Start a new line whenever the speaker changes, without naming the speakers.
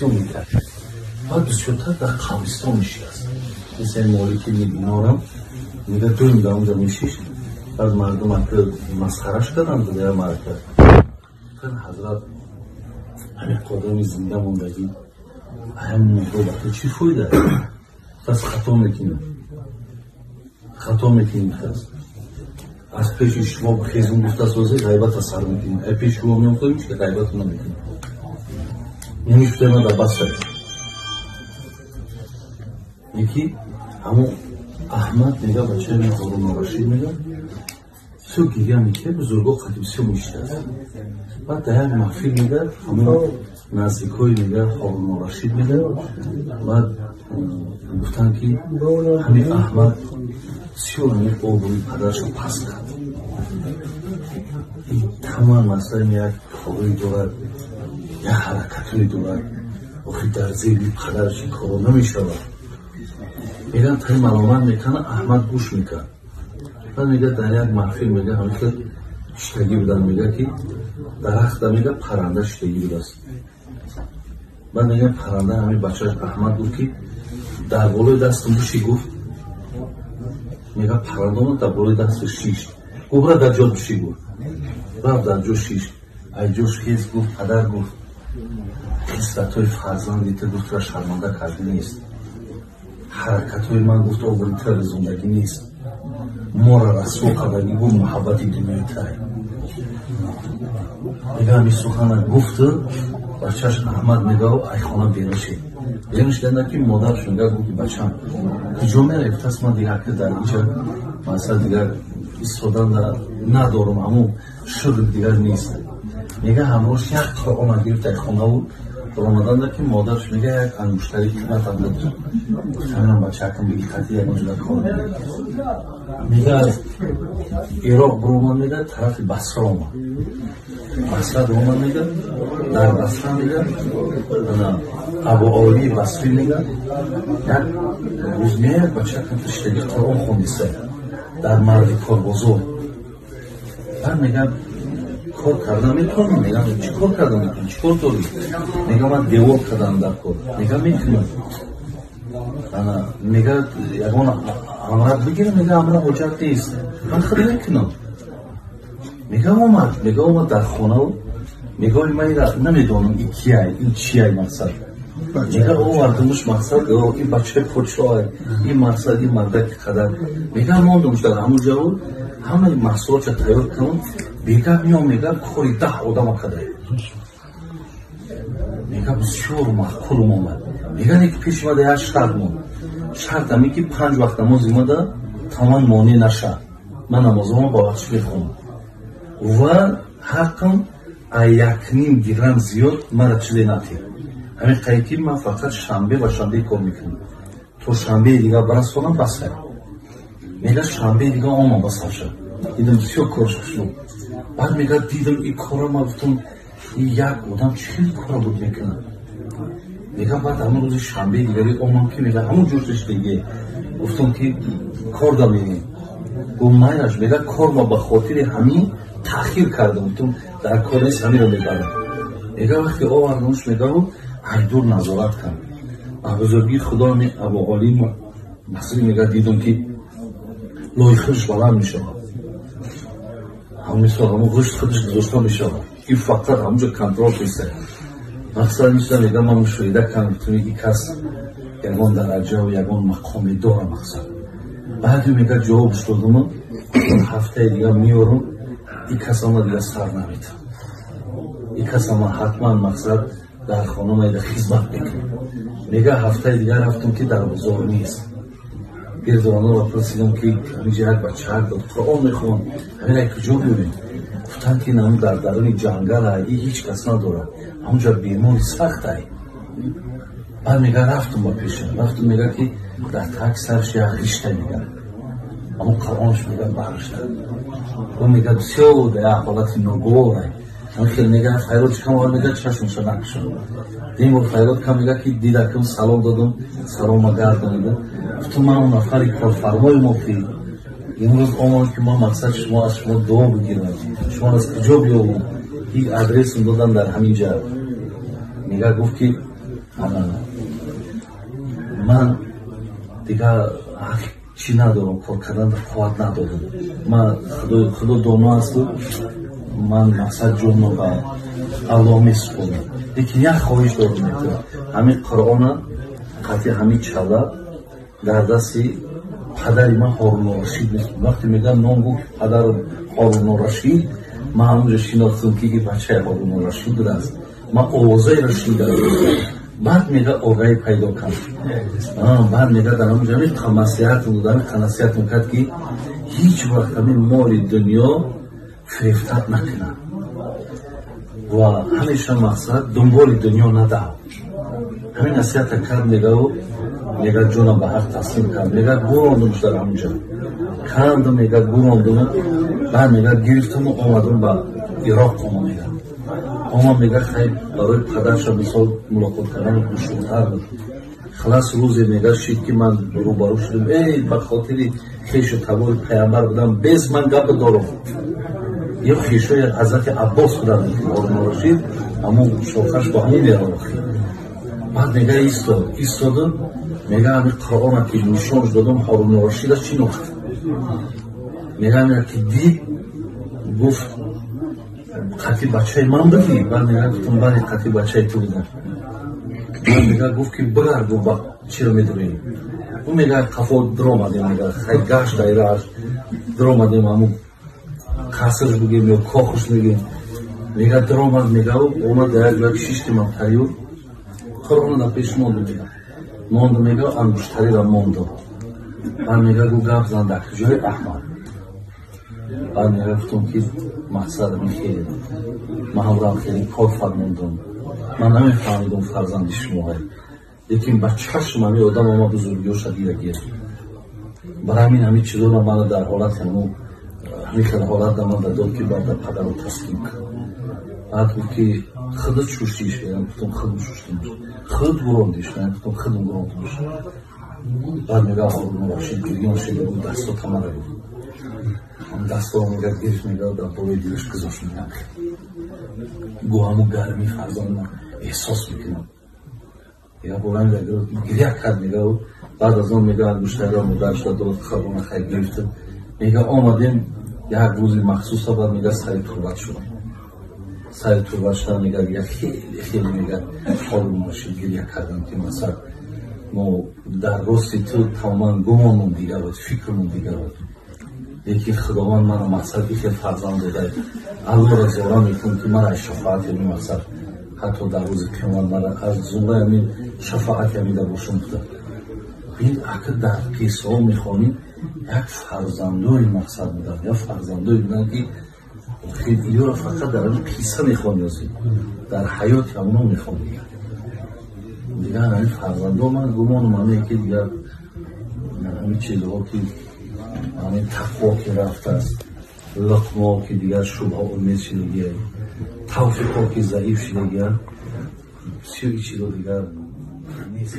бисёр мекард. Баъд бисёртар дар қабристон мешикаст. Мисли Молики Динорам мега, дуюм дар онҷо мешишт. Баъд мардум ака масхараш карданд дар марака. Ҳазрат, ҳамин қодами зинда мондагӣ, ҳамин мурдо ба ту чӣ фоида? Пас хато мекунем, хато мекунем. Кас аз пеши шумо хезун гуфта созе, ғайбата сар мекунем. Ай пеши шумо меофтодем, ки ғайбату намекунем. Намишудема дар баста. Яки ҳамон Аҳмад мега, бачаи Ҳорун Рашид, мега, бисёр гиря мекард, бузурго қати бисёр мешитаст. Баъд дар як маҳфил, мега, ҳамон наздикҳои, мега, Ҳорун Рашид, мега, баъд гуфтанд, ки ҳамин Аҳмад бисёр ҳамин обрӯи падарашро паст кард. Тамом, масалан, як корое дорад, як ҳаракатое дорад, охи дар зери падараш ин коро намешавад. Меган, таи маломат мекунад, Аҳмад гӯш мекард. Баъд мега, дар як маҳфил, мега, ҳамин шиштагӣ буданд, мега, ки дарахта, мега, парранда шиштагӣ будааст. Баъд мега, парранда ҳамин бачааш Аҳмад гуфт, ки дар болои дастам биши. Гуфт, мега, парранда омад, дар болои дасташ шишт. Гуфт: «Бра, дар ҷо биши», гуфт. Рафт, дар ҷо шишт. Ай ҷош хез, гуфт: «Падар, — гуфт, — хислатҳои фарзанди ту, — гуфт, — тура шарманда кардӣ нест, ҳаракатҳои ман, — гуфт, — обрӯи тура резондагӣ нест, моро расво кардагӣ, — гуфт, — муҳаббати дунёи тай». Мега, ҳамин сухана гуфту бачааш Аҳмад, мега, ай хона берун шид. Берун шиданда ки модараш, мега, гуфт, ки бачам, куҷо меравӣ? Гуфтааст: «Ман дигар дар инҷа масалан дигар истодан надорам, ҳамун шуғл дигар нест». Мега, ҳамроҳш як Қуръона гирифт, ай хонаву омаданда ки модараш, мега, як ангуштари қиматам дод. Гуфтам: «Бачакам, биги, қати ягон ҷода кор». Мега, аз Ироқ биромад, мега, тарафи Басра омад. Басра омад, мега, дар Басра, мега, Абу Олии Басрӣ, мега, як рӯз меяд, бачакам шиштаги Қуръон хондиста дар марди корбозор. Баъд мега: «Кор карда метавонӣ?» Мегам: «Чӣ кор карда метавонӣ? Чӣ кор дорӣ?» Мега: «Ман девор кардам дар кор». Мега: «Метавонам». Ана, мега, ягон амрат бигирам? Мега: «Амра ҳоҷат нест, ман худ мекунам». Мега, омад, мега, омад дар хонаву мега: «Ман ира намедонам, ин кияй, ин чияй?» Мақсад, мега, овардумуш, мақсад, ин бачаи подшоҳай, ин мақсад, ин мардаки қадар. Мега, мондумуш дар ҳамун ҷаву, ҳамаи маҳсулотша тайёр кунам. Бега меом, мега, кори 10 одама кадай. Мега, бисёр маъқулум омад. Мега, не ки пеш омада як шарт монд. Шарт аме ки панҷ вақт намоз омада таман монеъ нашад, ман намозома ба вақтш мехонам ва ҳаққам а 1,5 дирам зиёд мара чизе натед. Ҳамин қайд ки ман фақат шанбе ва шанбе кор мекунам, то шанбеи дигар барасонам, басай. Мега, шанбеи дигар омам ба сарша, дидам, бисёр корш хушнуд. Баъд, мега, дидам ин кора, ма гуфтам: «Ин як одам чӣ хел кора буд мекунад?» Мега, баъд ҳамон рӯзи шанбеи дигари омам ки, мега, ҳамон ҷӯшдиге. Гуфтам ки кор да мерем. Гуфт: «Майлаш». Мега, кор ма ба хотири ҳамин таъхир кардам. Гуфтам: «Дар кор нест, ҳаминро мебарам». Мега, вақте овардамш, мега, айдур назорат кард. Ба бузургии Худо Абуолӣ Басрӣ, мега, дидам ки лои худаш баланд мешавад, ҳамисол ҳамон ғишт худаш гузошта мешавад, ин фақат ҳамонҷо контрол киста. Мақсад миса, мега, ман мушоҳида кардам, гуфтам: «Ин кас ягон дараҷаву ягон мақоме дора». Мақсад, баъди, мега, ҷавобш додаму ҳафтаи дигар меорам, ин касама дигар сар наметам, ин касама ҳатман, мақсад, дар хона майда хизмат мекунам. Мега, ҳафтаи дигар рафтам ки дар бозор нест. Гирдонаро пурсидам ки ҳаминҷа як бачаак дод, Қуръон мехонд, ҳамина куҷо биёрем? Гуфтанд ки намун дар даруни ҷангал ай, и ҳеҷ кас надорад, ҳамунҷа бемори сахт ай. Баъд, мега, рафтум ба пешам, рафтум, мега, ки дар так сарш як ғишта, мега, ҳамун Қуръонш, мега, баршта. Ӯ, мега, бисёр дар як ҳолати ногувор ай. Ҳамин хел, мега, файрод чикам, мега, чашмша накушад. Дим бор файрод кам, мега, ки дидакам, салом додам, салома гардонидам. Гуфтам: «Ман он нафари корфармои мо ки имрӯз омадам ки ман, мақсад, шумо аз шумо дуо бигирам, шумо аз куҷо биёбам?» И адресам додам, дар ҳамин ҷа. Мега, гуфт ки Ман дигар чӣ надорам, кор кардан қувват надорам. Ман худо доно асту, ман мақсад ҷонро ба Аллоҳ месупорам. Лекин як хоҳиш дорам, ҳамин Қуръона қатъи ҳамин чала дар дасти падари ман Ҳорунорашид нест. Вақте мегӯям ном гуфт падарам Ҳорунорашид, ман ҳамонҷо шинохтам ки ин бачаи Ҳорунорашид будааст. Ман овозаеро шунидам. Баъд мега огаҳӣ пайдо кард. Баъд мега дар ҳамонҷо ҳамин маслиҳатм дод, ҳамин насиҳатм кард ки ҳеҷ вақт ҳамин моли дунё фирефтат накунад ва ҳамеша мақсад дунболи дунё надав. Ҳамин насиҳата кард, мегау мега ҷонам ба ҳақ таслим кард. Мега гурондумш дар ҳамонҷо кандам, мега гурондум. Баъд мега гирифтаму омадум ба Ироқ. Ома мега ома мега хай барои падарша мисол мулоқот кардан душвортар буд. Халас рӯзе мега шид ки ман рӯбарӯ шудам. Эй, ба хотири хешу табори паямбар будам, без ман гап дорам. Ё хешои ҳазрати Аббос буданд, Ҳорунорашид ҳамон шохаш бо ҳамин меравад. Баъд мега истод, истодум, мега ҳамин Қуръона ки нишонш додам, Ҳорунорашида шинохт. Мега ки дид, гуфт: қатъи бачаи ман будӣ? Баъд мега гуфтам: бале, қатъи бачаи ту будам. Баъд мега гуфт ки бигард, гуфт, чиро медонӣ? Ӯ мега қафо диромадем, мега хай гашт дайрааш диромадем, ҳамун қасрш бигем ё кохуш мегем. Мега диромад, мега омад дар як ҷоя шиштим, ам тайёр Қуръона дар пеш монду, мега монду, мега ангуштариро монду. Баъд мега гу гап зан, дар куҷои Аҳмад? Баъд мега гуфтам ки мақсадам хеле ман ҳамроҳам хеле кор фармондам, ман намефаҳмидам фарзанди шумоҳе, лекин ба чашм ҳамин одам омад, бузургиёша дида гир. Барои ҳамин ҳамин чизоро мана дар ҳолати ҳамун ҳамин хел ҳолат да ман дод ки баъд падарро таслим кардам. Баъд гуфт ки худат шуштиш? Гуфтам: худам шуштам. Худ гурондиш? Гуфтам: худам гурондимш. Баъд мега Ҳорунорашид гирён шид, дасто тамара гуфт, дастро мега гирифт, мега дар болои дилаш гузошт, мега гу ҳамун гармии фарзандам эҳсос мекунам. Я болан гиря кард, мега баъд аз он мега ангуштариро модарша дод, хабона хай гирифтам. Мега омадем як рӯзи махсуса, баъд мега сари турбат шудам. Сари турбат шудам, мега я хеле хеле мега Ҳорунорашид гиря кардам ки масалан мо дар рости ту тамоман гумонмон дигар буд, фикрмон дигар буд, лекин Худованд мана мақсад ихел фарзанд дода. Аллоҳро зора мекунам ки мана шафоати ҳамин мақсад ҳатто дар рӯзи қиёмат мана аз зумраи ҳамин шафоати ҳамида бошам буда. Бин, ака, дар қиссаҳо мехонӣ, як фарзандои мақсад буданд, як фарзандое буданд ки ёро фақат дар ҳамин қисса мехонӣ, озӣ дар ҳаёти ҳамоно мехонӣ. Дигар ҳамин фарзандо ман гумонам ҳамин ки дигар ҳамин чизҳо ки ҳамин тақво ки рафтааст, луқмо ки дигар шубҳа умед шидагия, тавфиқо ки заиф шидагия, бисёри чизо дигар нест.